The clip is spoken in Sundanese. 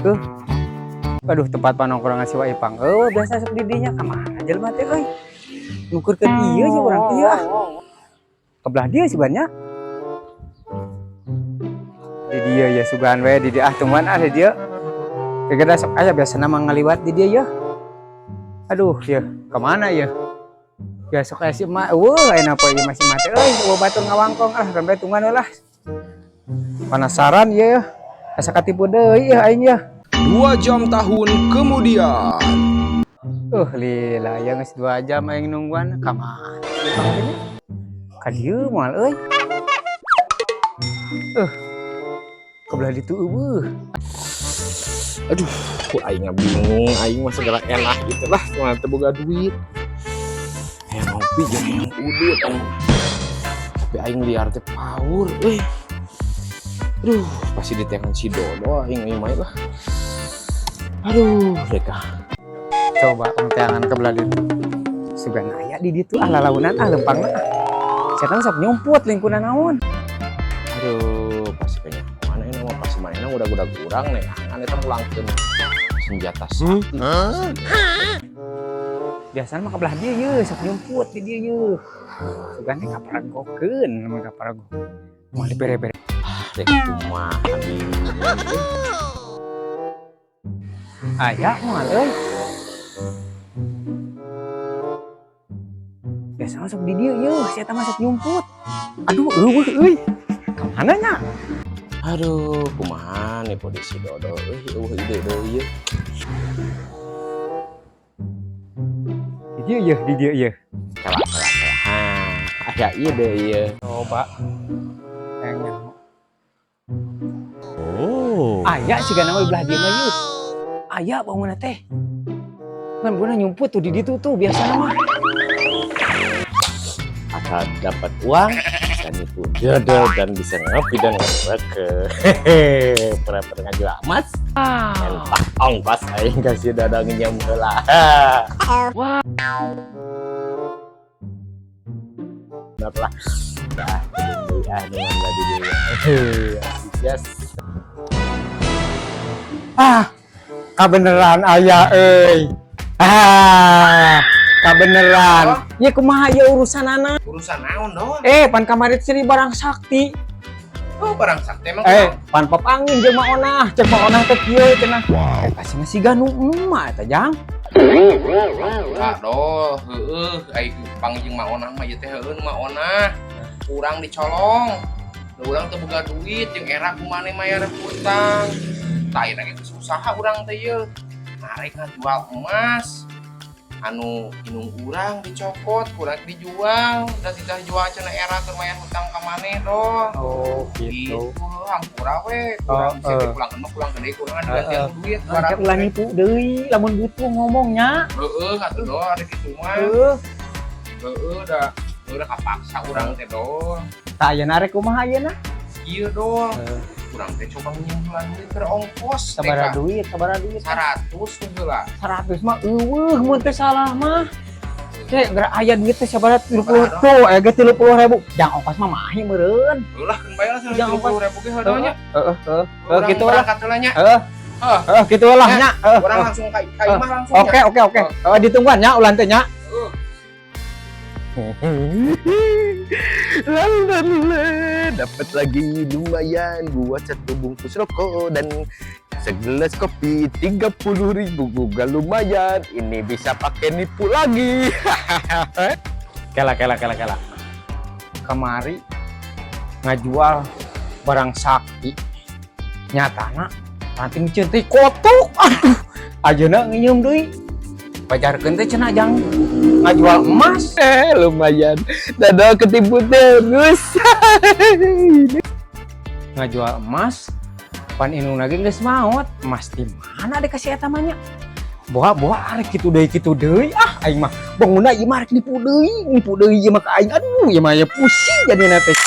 Tuh. Aduh, tempat panongkrongan si Wa Ipang. Oh, biasa sok di dinya, ka mana jelema teh euy? Nukurkeun ieu je urang teh ah. Ke belah dieu sugan nya. Di dieu ya sugan we di dieu ah, tungguan ah di dieu. Kagak sok aya, biasana mah ngaliwat di dieu ya. Aduh, ya kemana ya? Ya sok aya si emak, euweuh aya napa ieu masih mati euy, euweuh batur ngawangkong ah, sampai tungguan we lah. Penasaran ya, asa katipu deui ya aing ya. 2 jam tahun kemudian. Lila ya geus 2 jam aing nungguan, ka mana? Ka dieu moal euy. Ka belah ditu euweuh. Aduh, aing mah bingung, aing mah segala enak gitu lah, cuma teu boga duit. Hayang ngopi jeung hayang udut aing. Tapi aing liar teh power euy. Aduh, pasti diteangan si Dodo aing ieu mah lah. Aduh, rek ah. Coba teangan ke belah ditu. Sugan aya di ditu ah, lalaunan ah, lempangna ah. Setan sok nyumput lingkungan naon. Aduh, pasti kayaknya mana ini mah, pasti mana udah kurang nih. Kan eta mulangkeun senjata sakti. Biasana mah ka belah dieu ye, sok nyumput di dieu ye. Sugan teh kaparagokeun, mah kaparagok. Moal dibere-bere. Ah, rek kumaha bingung euy. Aya moal euy. Biasa masuk di dieu ye, si eta masuk nyumput. Aduh, euweuh euy. Ka mana nya? Aduh, kumaha nih polisi Dodo euy, euweuh ide deui ieu. Di dieu ye, di dieu ye. Kela kela kela. Ha, aya ieu deui ieu. Coba. Hayang nyaho. Oh. Aya siga nama di belah dieu mah yeuh. Aya bangunna teh. Ngan beunang nyumput tuh di ditu tuh biasana mah. Asal dapat uang, bisa nipu jodoh dan bisa ngopi dan ngerokok. Hehehe, pernah-pernah ngajual emas. Entah ongkos aing kasih Dodo nginjem heula. Wah. Bener lah. Dah, deui ah dengan tadi deui. Hehehe, asik yes. Ah, kabeneran aya euy. Ah, kabeneran. Ya kumaha ieu urusanana? Urusan naon dong? Eh, pan kamari teh barang sakti. Oh, barang sakti emang. Eh, pan papanggih jeung Ma Onah, cek Ma Onah teh kieu cenah. Wow. Eta sih masih ganu emak eta jang. Kak doh, heueuh, ai panggih jeung Ma Onah mah ieu teh heueuh Ma Onah. Urang dicolong. Da urang teu boga duit jeung era ku maneh mayar hutang. Tah ayeuna ge geus usaha urang teh ieu. Arek ngajual emas. Anu indung urang dicokot, kurang dijual, da titah jual cenah era keur mayar hutang ka maneh doh. Oh, Gitu, hampura we, kurang Oh, bisa dipulangkeun mah pulangkeun deui kurangan digantian ku duit. Engke ulah nipu deui lamun butuh ngomongnya. Heeh, atuh doh ada kitu mah. Heuh. Heeh, da udah kapaksa urang teh doh. Tah ayeuna rek kumaha ayeuna? Ieu doh. Urang teh coba nyimpulkan duit keur ongkos teh Sabaraha ka. Duit, sabaraha duit? 100 heula. 100 mah euweuh mun teh salah mah. Cek, geura aya duit teh sabaraha? 30 Sabaraha? Tuh, aya ge 30.000. Jang ongkos mah mahi meureun. Ulah keun bae lah Jang ongkos. 30.000 ge heueuh nya. Heeh. Urang Gitu lah. berangkat heula nya. Heeh. Heeh. Heeh, kitu lah Nya. nya. Heeh. Urang langsung ka imah langsung Oke, nya. oke. Heeh, ditungguan nya ulah teh nya. Heeh. Lalala, dapat lagi lumayan buat satu bungkus rokok dan segelas kopi 30.000 juga lumayan. Ini bisa pakai nipu lagi. Kela kela kela kela. Kamari ngajual barang sakti. Nyatana nanti miceun teh kotok. Aduh, ayeuna nginyeum deui. Pajarkeun teh cenah jang ngajual emas. Eh, lumayan. Dadah ketipu terus. Ngajual emas pan indung lagi geus maot. Emas di mana dikasih eta mah nya? Boa boa arek kitu deui ah, aing mah bangunna ieu mah arek nipu deui ieu mah ka aing. Aduh, ieu mah ya pusing jadina teh.